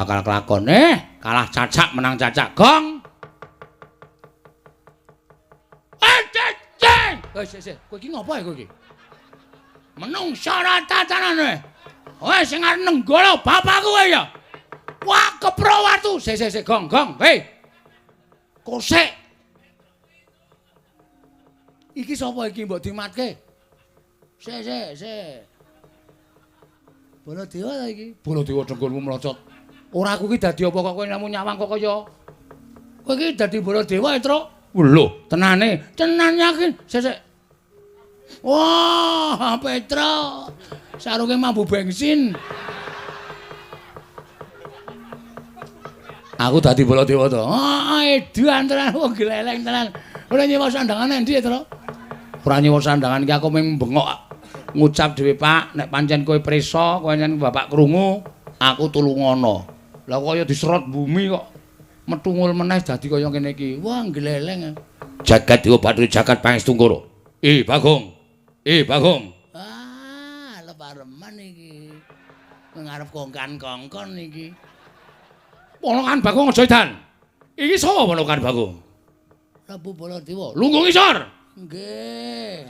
Bakal kelakon. Kalah cacak menang cacak. Gong. Ceng. Wis, kowe iki ngopo ya kowe iki? Menungsa rata tenan kowe. Kowe sing arep nenggala bapakku kowe ya. Wah, kepro watu. Sik, sik, sik, gong, gong. Hei. Kosek. Iki sapa iki mbok dimatke? Sik, sik, sik. Baladewa ta iki? Baladewa dengkulmu mlocot. Ora aku iki dadi apa kok kowe namung nyawang kok kaya. Kowe iki dadi Baladewa, Truk. Lho, tenane. Tenan yakin. Sik, sik. Wah, Petro. Sarunge mambu bensin. Aku dadi Baladewa to. Ah, edan tenan wong gleleng tenan. Ora nyewa sandangan endi, Tru? Ora nyewa sandangan iki aku mung bengok ngucap dhewe, Pak, nek pancen kowe prisa, kowe pancen bapak krungu, aku tulungono. Lah kaya diserot bumi kok metungul meneh dadi kaya ngene iki. Wah, gleleng. Jagat Dewa Bathara Jagat Pangestungkara. Bagong. Bagong. Ah, lepareman iki. Ngarep kongkan-kongkon iki. Ponokan Bagong aja edan. Iki sapa ponokan Bagong? Prabu Baladewa. Lungguh ngisor. Nggih.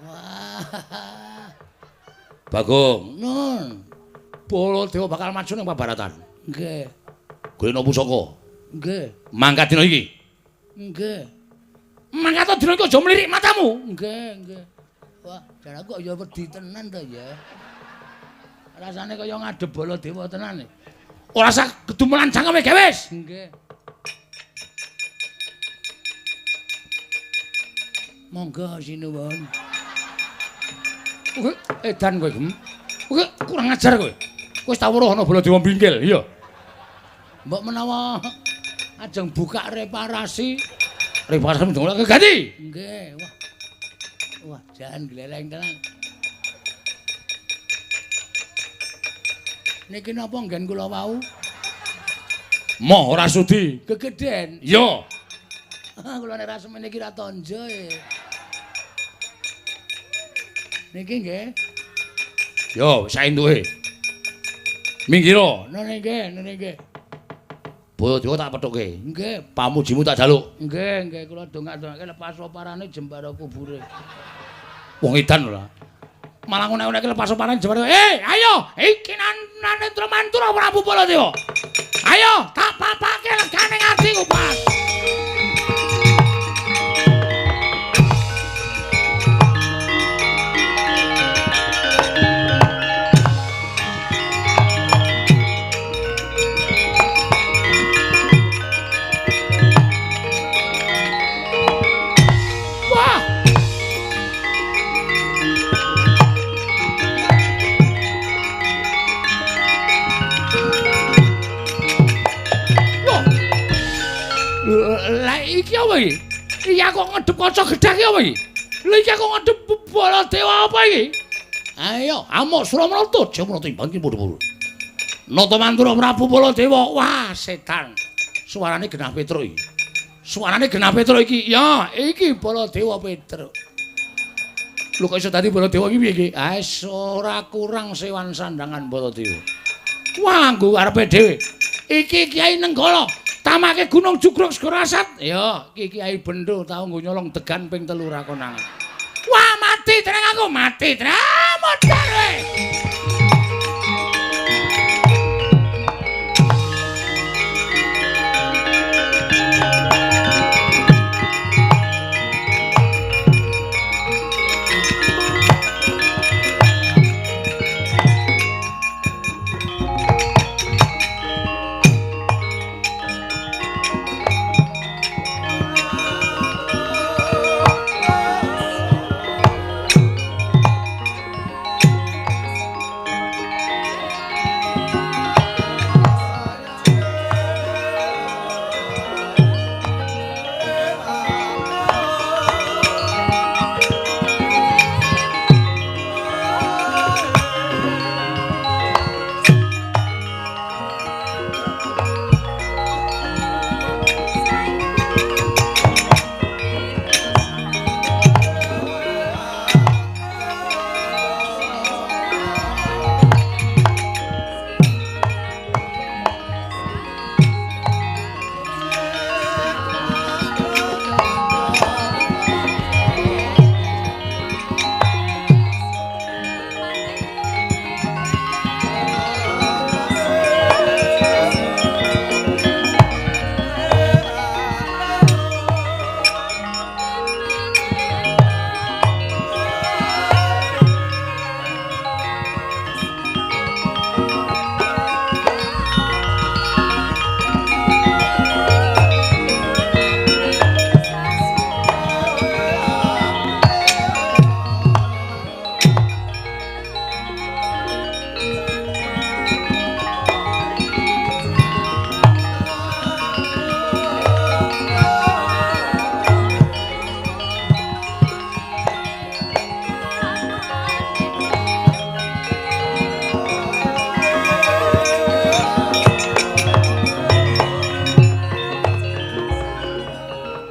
Wah. Bagong, nun. Baladewa bakal maju ning pabaratan. Nggih. Golekno pusaka. Nggih. Mangkat dina iki. Nggih. Mangkat dina iki aja mlirik matamu. Nggih, nggih. Wah, jan aku kok ya wedi tenan to ya. Rasane kaya ngadep Baladewa tenan. Ora usah gedumelan cangkeme gewis. Nggih. Monggo sinuwun. Edan kowe, Gem. Kowe kurang ajar kowe. Kowe wis tau weruh ana Baladewa bingkil, iya. Mbok menawa ajeng buka reparasi. Reparasi ndongake ganti. Nggih. Wah. Wah, jan gleleng tenan. Niki napa nggen kula wau? Moh ora sudi. Gegeden. Iya. Kula nek ra semene iki ra tonjo e. Niki nggih. Yo, saentuke. Minggiro. Nene nggih, nene nggih. Baladewa tak pethuke. Nggih, pamujimu tak jaluk. Nggih, nggih kula dongak-dongake lepas oparane jembara kubure. Wong edan ora. Malah unek-uneke lepas oparane jembara. Ayo, iki Narendra Mantura Prabu Baladewa. Ayo, tak papake legane atiku, Pak. Lah iki apa iki? Iki aku ngedep kaca gedhek iki apa iki? Lha iki aku ngedep Baladewa apa iki? Ayo, amuk Suramarta jemro timbang ki padha-padha. Nata Mantura Prabu Baladewa. Wah, setan. Suarane genah Petruk iki. Suarane genah Petruk iki. Ya, iki Baladewa Petruk. Lho kok iso dadi Baladewa iki piye iki? Ah, ora kurang sewan sandangan Baladewa. Wah, nggo arepe dhewe. Iki Kyai Nenggala. Tamake Gunung Jugruk Segara Asat. Ya, iki Kyai Bendo tau nggo nyolong degan ping 3 ra konangan. Wah, mati tenang aku, mati tenang. Modar kowe.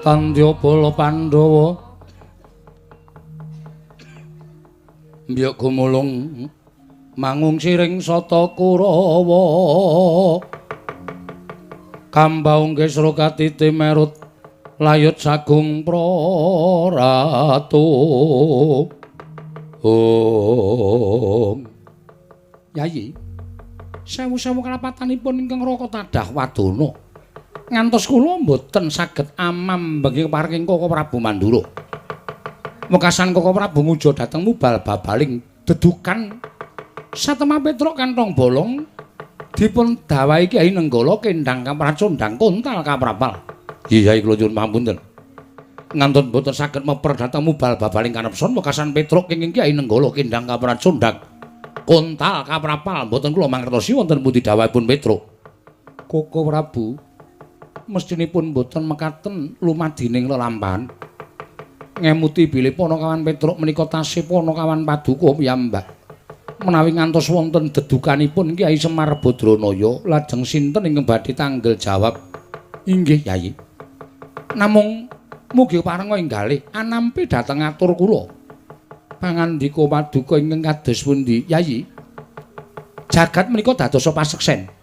Tandya bala Pandhawa mbyuk gumulung mangung siring sata Kurawa kambaung kesra katiti merut layut sagung praratu. Om Yayi, sewu-sewu kalapatanipun ingkang Raka tadah wadana ngantos kula mboten saged amambengi keparing Koko Prabu Mandura. Wekasan Koko Prabu nguja dhateng mubal babaling dedukan satemah Petruk kantong bolong dipun dawahi Kyai Nenggala kendhang kapracondhang kontal kaprapal. Iya Yai, kula nyuwun pangapunten. Ngantun mboten saged meper dhateng mubal babaling kanepson wekasan Petruk kenging Kyai Nenggala kendhang kapracondhang kontal kaprapal mboten kula mangertosi wonten pundi dawahipun Petruk. Koko Prabu mestinipun mboten mekaten lumadining lelampahan. Ngemuti bilih Panakawan Petruk menika tasih Panakawan paduka piyambak. Menawi ngantos wonten dedukanipun Kyai Semar Badranaya, lajeng sinten ingkang badhe tanggel jawab? Inggih Yai. Namung mugi parenga enggalih anampi dhateng atur kula. Pangandika paduka ingkang kados pundi Yai? Jagat menika dadosa paseksen.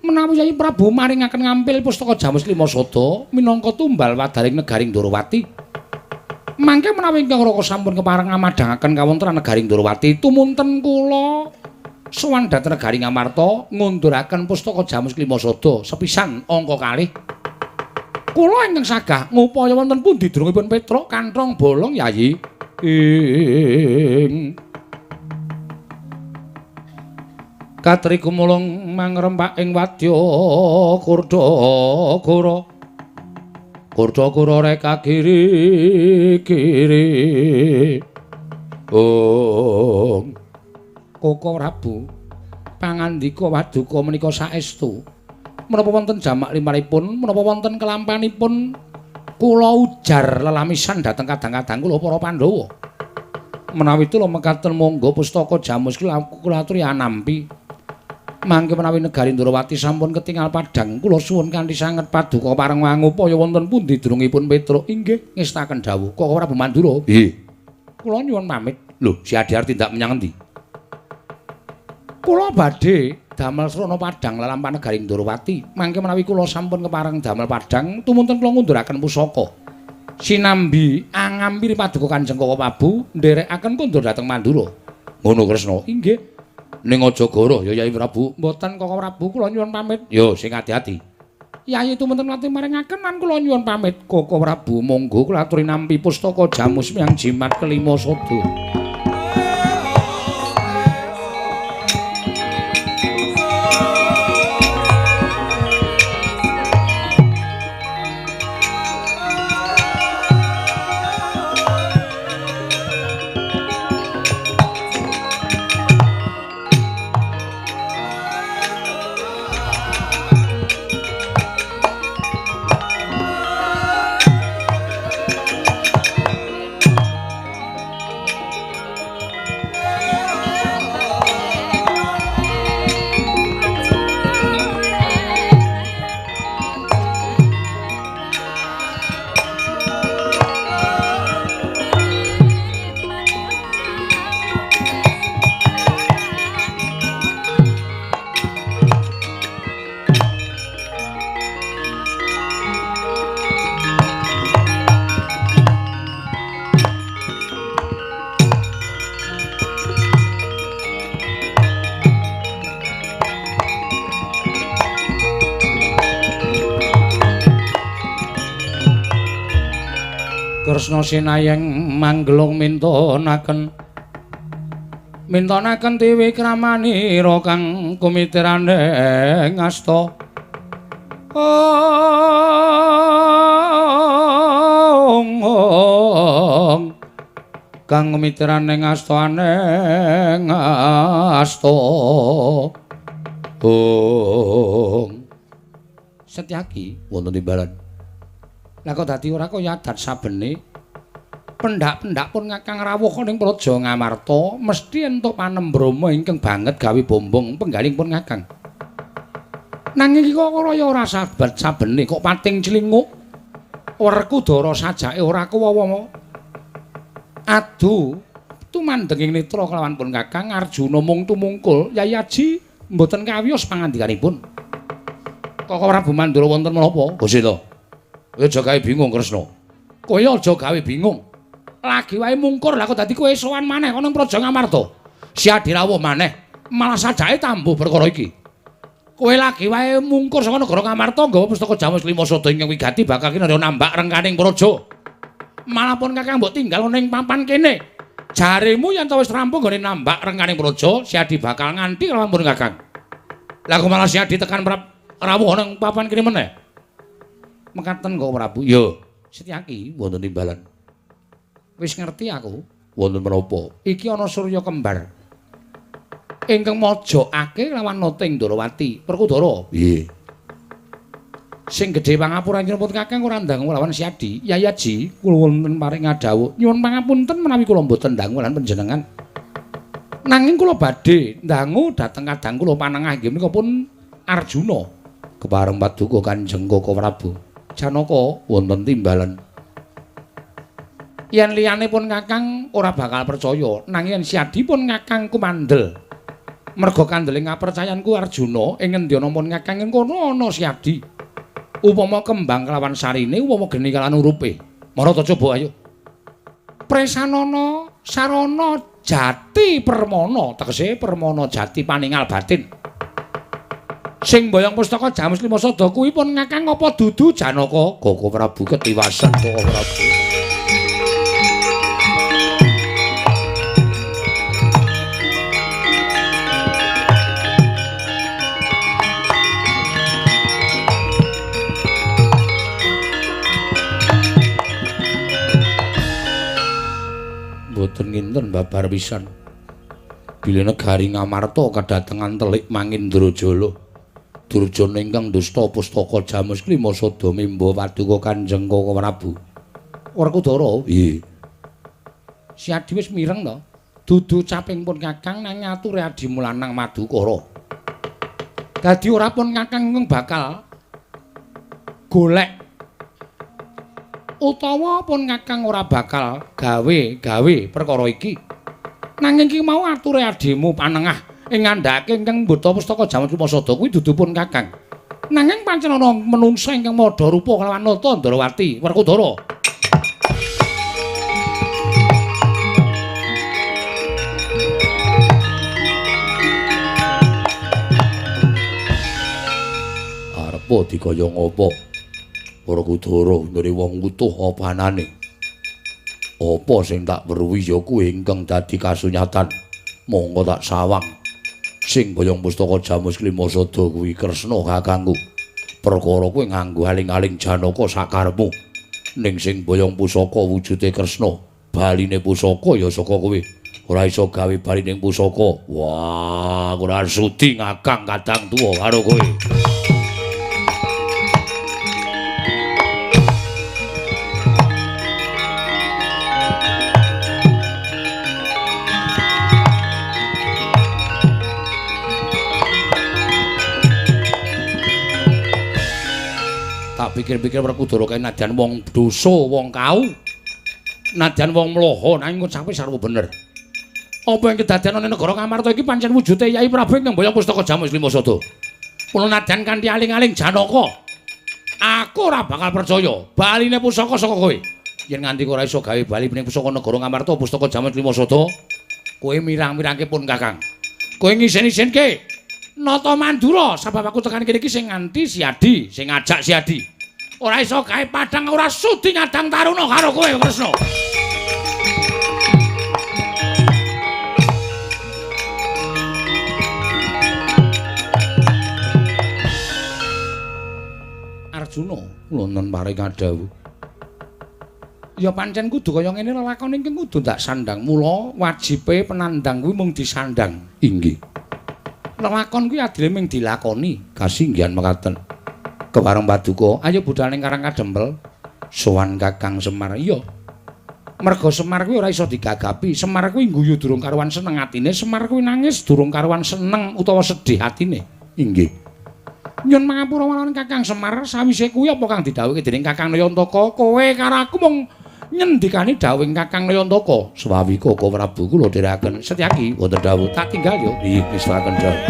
Menawi Yai Prabu maringaken ngampil pustaka Jamus Lima Sada minangka tumbal wadaring negaring Ndorowati. Mangke menawi ingkang Raka sampun kepareng ngamadhangaken kawontenan negaring Ndorowati, tumunten kula sowan dhateng negari Ngamarta ngunduraken pustaka Jamus Lima Sada sepisan angka kalih. Kula ingkang sagah ngupaya wonten pundi drungipun Petruk kanthong bolong Yayi. Ing Katri gumulung mangrempak ing wadya kurda-kura. Kurda-kura reka kiri kiri. Ong Koko Prabu pangandika waduka menika saestu. Menapa wonten jamak limaripun, menapa wonten kelampanipun kula ujar lelamisan dhateng kadang-kadang kula para Pandhawa. Menawi tula mekaten monggo pustaka Jamus kula aturi anampi. Mangke menawi negari Ndorowati sampun ketingal padhang, kula suwun kanthi sanget paduka pareng ngupaya wonten pundi drungipun Petruk. Inggih ngestaken dawuh Koko Prabu Mandura. Nggih. Kula nyuwun pamit. Lho, si Adi arep tindak menyang endi? Kula badhe damel srana padhang lelampahan negari Ndorowati. Mangke menawi kula sampun kepareng damel padhang, tumunten kula ngunduraken pusaka. Sinambi angampiri paduka Kanjeng Koko Prabu nderekaken kondur dhateng Mandura. Ngono Kresna. Inggih. Ning aja goroh ya Yai Prabu. Mboten Koko Prabu, kula nyuwun pamit. Yo sing ati-ati. Yai tumunten nate maringaken lan kula nyuwun pamit. Koko Prabu monggo kula aturi nampi pustaka Jamus miang jimat kelima sada. Kresna sinayeng manggelung mintonaken mintonaken tiwikramanira kang kumitirane ngasta. Ong kang kumitirane ngasta aneng asta. Ong Setyaki wonten timbalan. Lah kok dadi ora kaya adat sabene pendak-pendak pun ngakang rawuh ning Praja Ngamarta mesti entuk panembrama ingkang banget gawe bombong penggaling pun ngakang. Nanging iki kok kaya ora sabat sabene kok pating clinguk. Werkudara sajake ora kuwawa. Adu tumandhenging netra kelawan pun Kakang Arjuna mung tumungkul Yai Aji mboten kawiyos pangandikanipun. Koko Prabu Mandura wonten menapa? Gusita. Kowe aja gawe bingung Kresna. Kowe aja gawe bingung. Lagi wae mungkur lah kok dadi kowe sowan maneh ana ing Praja Ngamarta. Siadi rawuh maneh, malah sajake tambuh perkara iki. Kowe lagi wae mungkur saka negara Ngamarta nggawa pustaka Jamus Lima Sada ingkang wigati bakal kinarya nambak rengkaning praja. Malah pun Kakang mbok tinggal ana ing papan kene. Jaremu yen ta wis rampung nggone nambak rengkaning praja, Siadi bakal nganti lawan pun Kakang. Lah kok malah Siadi tekan rawuh ana ing papan kene meneh. Mekaten kok Prabu. Ya, Setyaki wonten timbalan. Wis ngerti aku wonten menapa. Iki ana surya kembar ingkang mojokake lawan Noting Ndorowati. Werkudara. Piye? Sing gedhe pangapura pun Kakang ora ndangu lawan Siadi. Yai Aji kula wonten paring ngadhawuh. Nyuwun pangapunten menawi kula mboten ndangu lan panjenengan. Nanging kula badhe ndangu dhateng kadang kula panengah inggih menika pun Arjuna. Kepareng paduka Kanjeng Koko Prabu. Janaka wonten timbalan. Yen liyane pun Kakang ora bakal percaya, nanging yen Siadi pun Kakang kumandel. Merga kandele ngapercayanku Arjuna ing ngendi ana pun Kakang ing kono ana Siadi. Upama kembang kelawan sarine, upama geni kalawan urupe. Marata coba ayo. Presanana sarana jati permana, tegese permana jati paningal batin. Sing mboyong pustaka Jamus Lima Sada kuwi pun Kakang apa dudu Janaka? Koko Prabu ketiwasen Koko Prabu. Mboten nginten babar pisan. Bilih negari Ngamarta kadatengan telik Mangindrajala. Durjana ingkang dusta pustaka Jamus Lima Sada mimba paduka Kanjeng Koko Prabu. Werkudara, piye? Siadi wis mireng to. Dudu caping pun Kakang nang ngature adimu lanang Madukara. Dadi ora pun Kakang ingkang bakal golek utawa pun Kakang ora bakal gawe-gawe perkara iki. Nanging iki mau ature adimu panengah ing ngandhake ingkang mbeta pustaka Jamus Lima Sada kuwi dudu pun Kakang. Nanging pancen ana menungsa ingkang madha rupa kelawan Nata Ndrawati Werkudara. Arepa dikaya ngapa? Werkudara nggone wong utuh apa anane? Apa sing tak weruhi ya kuwi ingkang dadi kasunyatan. Monggo tak sawang. Sing boyong pustaka Jamus Lima Sada kuwi Kresna kakangku. Perkara kuwi nganggo aling-aling Janaka sakarepmu. Ning sing boyong pusaka wujude Kresna, baline pusaka ya saka kowe. Ora iso gawe balining pusaka. Wah, ora sudi ngakang kadang tuwa karo kowe. Tak pikir-pikir Werkudara kae nadyan wong dosa, wong kau. Nadyan wong mloho nanging ngucape sarwa bener. Apa yang kedadian ana negara Ngamarta iki pancen wujude Yai Prabu ingkang mboyong pustaka Jamus Lima Sada. Mula nadyan kanthi aling-aling Janaka, aku ora bakal percaya baline pusaka saka kowe. Yen nganti ora iso gawe bali ning pusaka negara Ngamarta pustaka Jamus Lima Sada, kowe mirang-mirangke pun Kakang. Kowe ngisen-isenke Nata Mandura sebab aku tekan kene iki sing nganti Siadi, sing ngajak Siadi. Ora iso gawe padhang ora sudi ngadang taruna karo kowe Kresna. Arjuna wonten paring adhawuh. Ya pancen kudu kaya ngene lelakon ingkang kudu ndak sandang. Mula wajibe penandang kuwi mung disandang. Inggih. Lelakon kuwi adile mung dilakoni. Kasinggihan mekaten. Kepareng paduka, ayo budal ning Karang Kadempel. Sowan Kakang Semar. Iya. Merga Semar kuwi ora iso digagapi. Semar kuwi ngguyu durung karuan seneng atine, Semar kuwi nangis durung karuan seneng utawa sedih atine. Inggih. Nyun pangapura marang Kakang Semar, sawise kuwi apa kang didhawuhke dening Kakang Nayantaka? Kowe karo aku mung nyendikani dawuhing Kakang Nayantaka. Swawi Koko Prabu kula dherekaken. Setyaki wonten dawuh tak tinggal yo. Nggih, pistaken dawuh.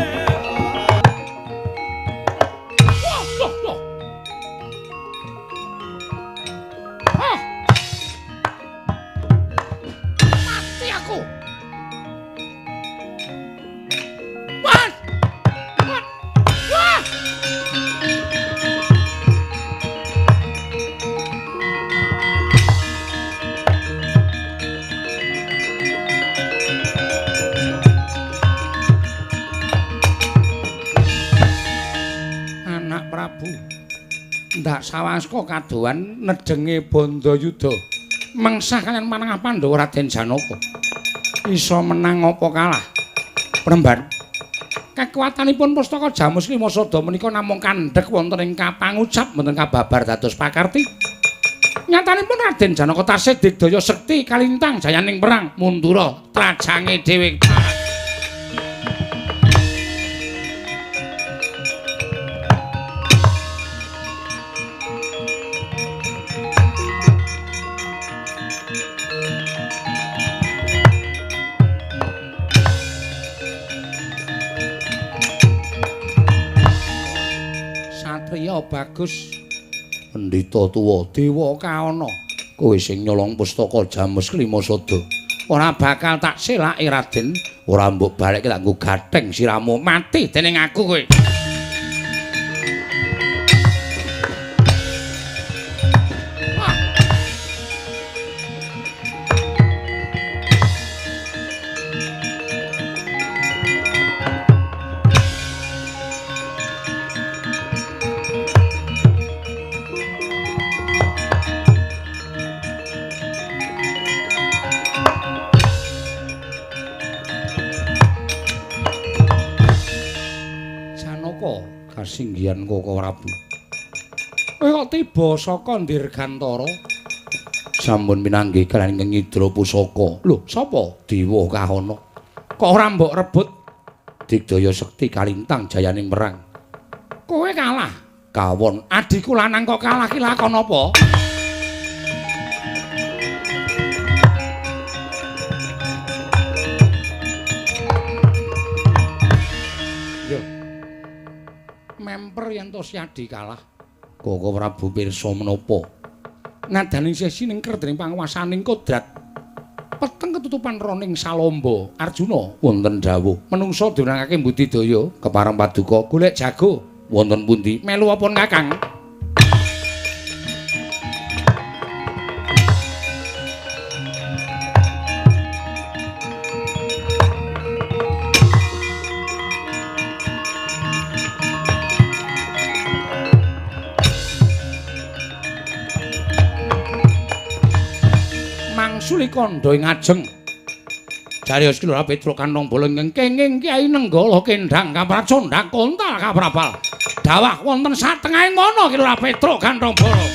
Sawaska kadohan nedenge Bandayuda mengsah kaliyan manengah Pandhawa Raden Janaka. Iso menang apa kalah? Premban. Kekuatanipun pustaka Jamus Lima Sada menika namung kandhek wonten ing kapangucap mboten kababar dados pakarti. Nyatanipun Raden Janaka tasih digdaya sekti kalintang jayaning perang mundura trajange dhewe. Bagus pendhita tuwa dewa kaana kowe sing nyolong pustaka Jamus Klima Sada ora bakal tak selake Raden, ora mbok balekke tak nggo gatheng siramu mati dening aku kowe. Kasinggihan Koko Prabu. Kowe kok tiba saka Dirgantara? Sampun pinanggih kaliyan ingkang nyidra pusaka. Lho, sapa? Dewa Kahana. Kok ora mbok rebut? Digdaya sekti kalintang jayaning perang. Kowe kalah. Kawon adhiku lanang kok kalah ki lakon apa? Memper yen to Syadi kalah. Koko Prabu pirsa menapa? Ngadani sesi ningker dening panguwasaning kodrat. Peteng ketutupan roning Salamba. Arjuna wonten dawuh. Menungsa diwenangake mbudidaya kepareng paduka golek jago wonten pundi? Melu apa Kakang? Mangsuli kandha ing ajeng. Jarios ki Lurah Petruk kantong bolong ingkang kenging Kyai Nenggala kendhang kapracondhang kontal kaprabal. Dawah wonten satengahing mana ki Lurah Petruk kantong bolong.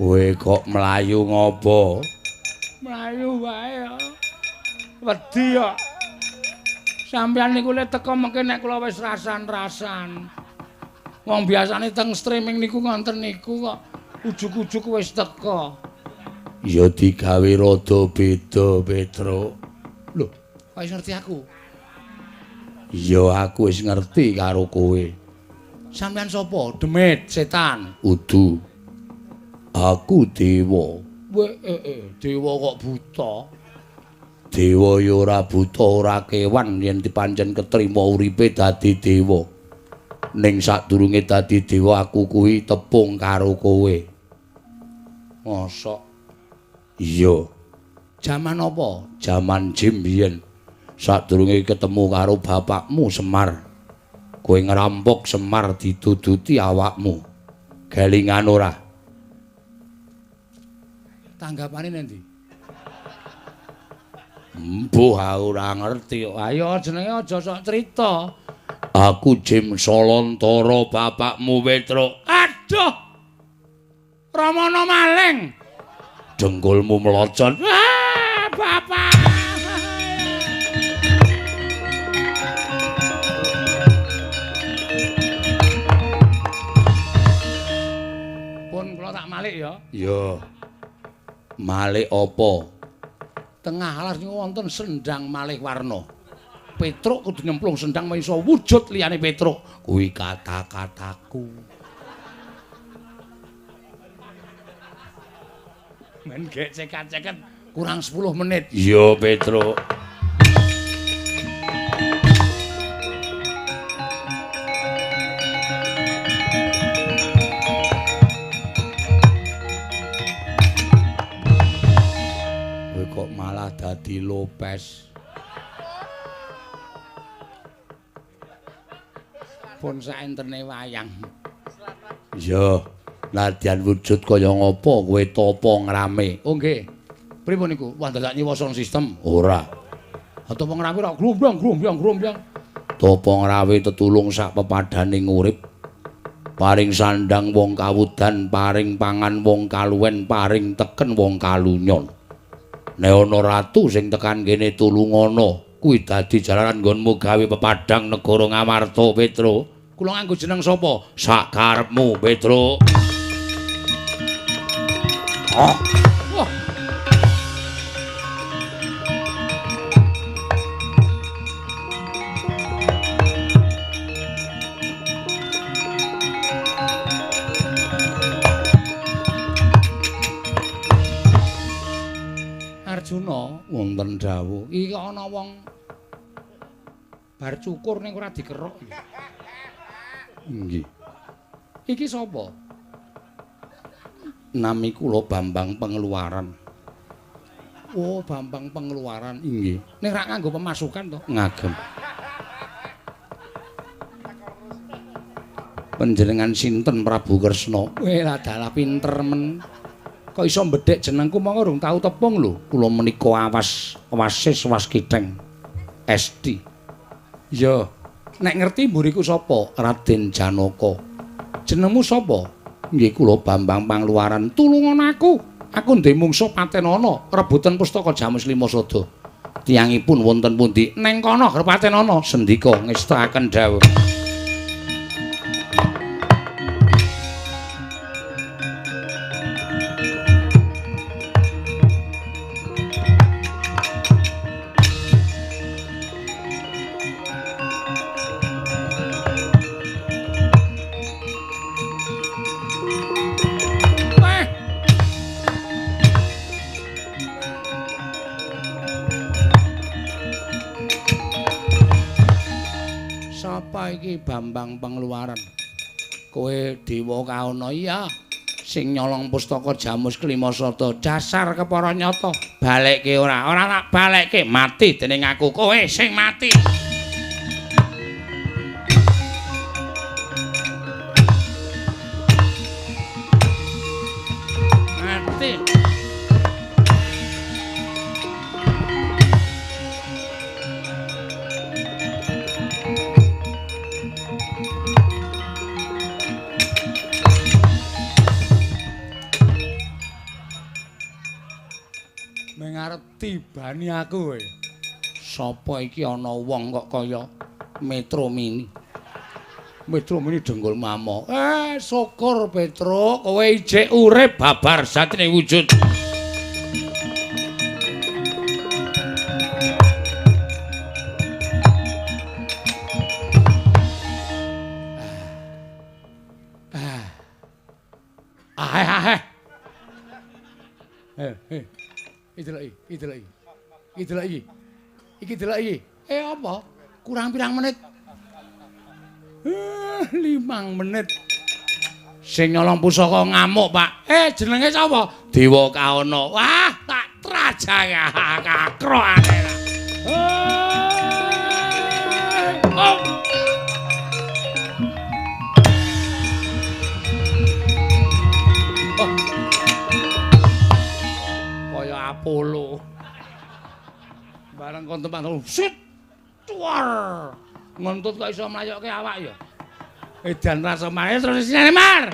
Kowe kok mlayu ngopo? Mlayu wae ya. Wedi kok. Sampeyan niku le teko mengke nek kula wis rasan-rasan. Wong biasane teng streaming niku ngonten niku kok ujug-ujug wis teko. Ya digawe rada beda, Petruk. Lho, kok wis ngerti aku? Ya aku wis ngerti karo kowe. Sampeyan sapa? Demit, setan. Udu. Aku dewa. Dewa kok buta? Dewa ya ora buta, ora kewan yen dipancen ketrima uripe dadi dewa. Ning sadurunge dadi dewa aku kuwi tepung karo kowe. Mosok? Iya. Jaman apa? Jaman jim biyen. Sadurunge ketemu karo bapakmu Semar. Kowe ngerampok Semar diduduti awakmu. Gelingan ora? Tanggapane nendi? Mbuh ora ngerti. Ayo jenenge aja sok crita. Aku Jim Solontara bapakmu Petruk. Aduh. Ramana maling. Dengkulmu melocot. Ah, bapak. Pun kula tak malik ya. Iya. Malik apa? Tengah alas niku wonten sendang malih warna. Petruk kudu nyemplung sendang iso wujud liyane Petruk. Kuwi kata-kataku. Men gek cekat-ceket kurang 10 menit. Iya, Petruk. Kowe kok malah dadi Lopez. Pun saentene wayang. Iya, nadyan wujud kaya ngapa kowe tapa ngrame. Oh nggih. Pripun niku? Wah dadak nyewa sound system? Ora. Ha tapa ngrame ora glombyang glombyang glombyang. Tapa ngrawe tetulung sak pepadaning urip. Paring sandang wong kawudan, paring pangan wong kaluwen, paring teken wong kalunyon. Nek ana ratu sing tekan kene tulungana. Kuwi dadi jalaran nggonmu gawe pepadang negara Ngamarta, Petro. Kula nganggo jeneng sapa? Sak karepmu, Petro. Oh. Wah. Arjuna wonten dawuh, iki ana wong bar cukur ning ora dikerok iki. Nggih. Iki sapa? Nami kula Bambang Pengeluaran. Oh, Bambang Pengeluaran. Nggih. Ning rak nganggo pemasukan to? Ngagem. Panjenengan sinten Prabu Kresna? Weh, dalah pinter men. Kok iso mbedhek jenengku monggo urung tau tepung lho. Kula menika awas wasis waskitheng SD. Iya. Nek ngerti mburiku sapa? Raden Janaka. Jenengmu sapa? Nggih kula Bambang Pangluaran. Tulungan aku. Aku ndek mungsuh patenana rebutan pustaka Jamus Lima Sada. Tiyangipun wonten pundi? Neng kono patenana. Sendika ngestakaken dawuh. Iki Bambang Pengeluaran. Kowe dewa kaona iya sing nyolong pustaka Jamus Kelima Sada. Dasar kepara nyata. Balekke ora? Ora tak balekke, mati dening aku. Kowe sing mati. Mati. Mengarep tibani aku kowe. Sapa iki ana wong kok kaya Metro Mini. Metro Mini dengkul mamo. Syukur Petro, kowe ijek urip babar satine wujud. Iki delok iki. Iki delok iki. Apa? Kurang pirang menit? 5 menit. Sing nyolong pusaka ngamuk, Pak. Jenenge sapa? Dewa Kaona. Wah, tak trajang kakrokane. Oh. Oh. Kaya Apollo. Bareng kon tempat sit. Tuar. Ngentut kok iso mlayokke awak ya. Edan rasa manis terus isine Mar.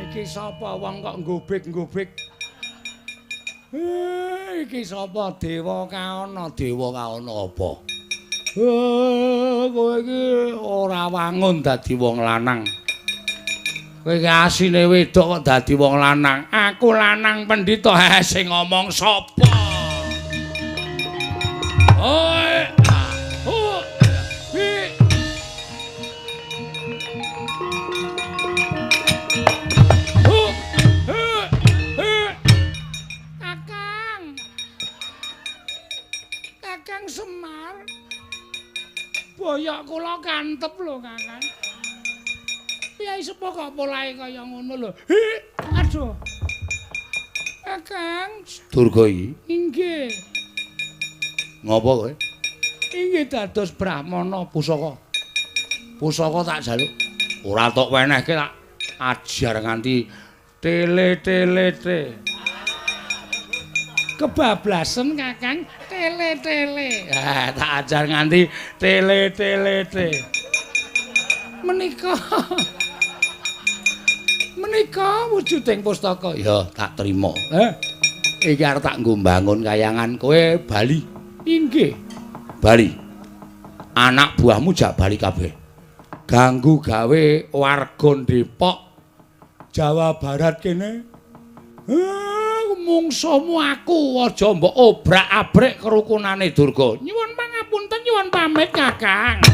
Iki sapa wong kok nggobek-nggobek? Iki sapa dewa kaana? Dewa kaana apa? Kowe iki ora wangun dadi wong lanang. Kowe iki asine wedok kok dadi wong lanang. Aku lanang pendhita. Sing ngomong sapa? Oi, ah, hi. Kakang Semar. Boyok kula kantep lho, Kakang. Piye sepo kok polahe kaya ngono lho. Hi, aduh. Kakang Durga iki. Inggih. Ngopo kowe? Inggih dados brahmana pusaka. Pusaka tak jaluk. Ora tok wenehke tak ajar nganti tele-tele-te. Kebablasen Kakang, tele-tele. Ah, tak ajar nganti tele-tele-te. Menika menika wujuding pustaka. Ya, tak trima. Iki arep tak nggo mbangun kayangan kowe bali. Inggih. Bali. Anak buahmu jak bali kabeh. Ganggu gawe warga Depok, Jawa Barat kene. Mungsuhmu aku aja mbok obrak-abrik kerukunane Durga. Nyuwun pangapunten, nyuwun pamit Kakang.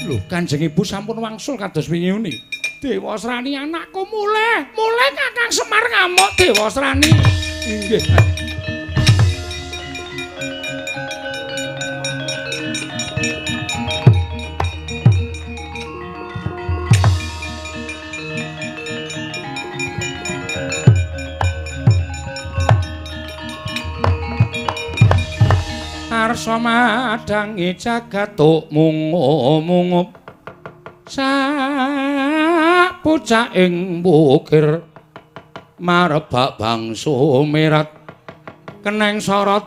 Lho, Kanjeng Ibu sampun wangsul kados wingi uni. Dewasrani anakku mulih, mulih Kakang Semar ngamuk Dewasrani. Inggih. Arsa madangi jagat mungup-mungup sak pucaking bukir marebak bangsa mirat keneng sorot.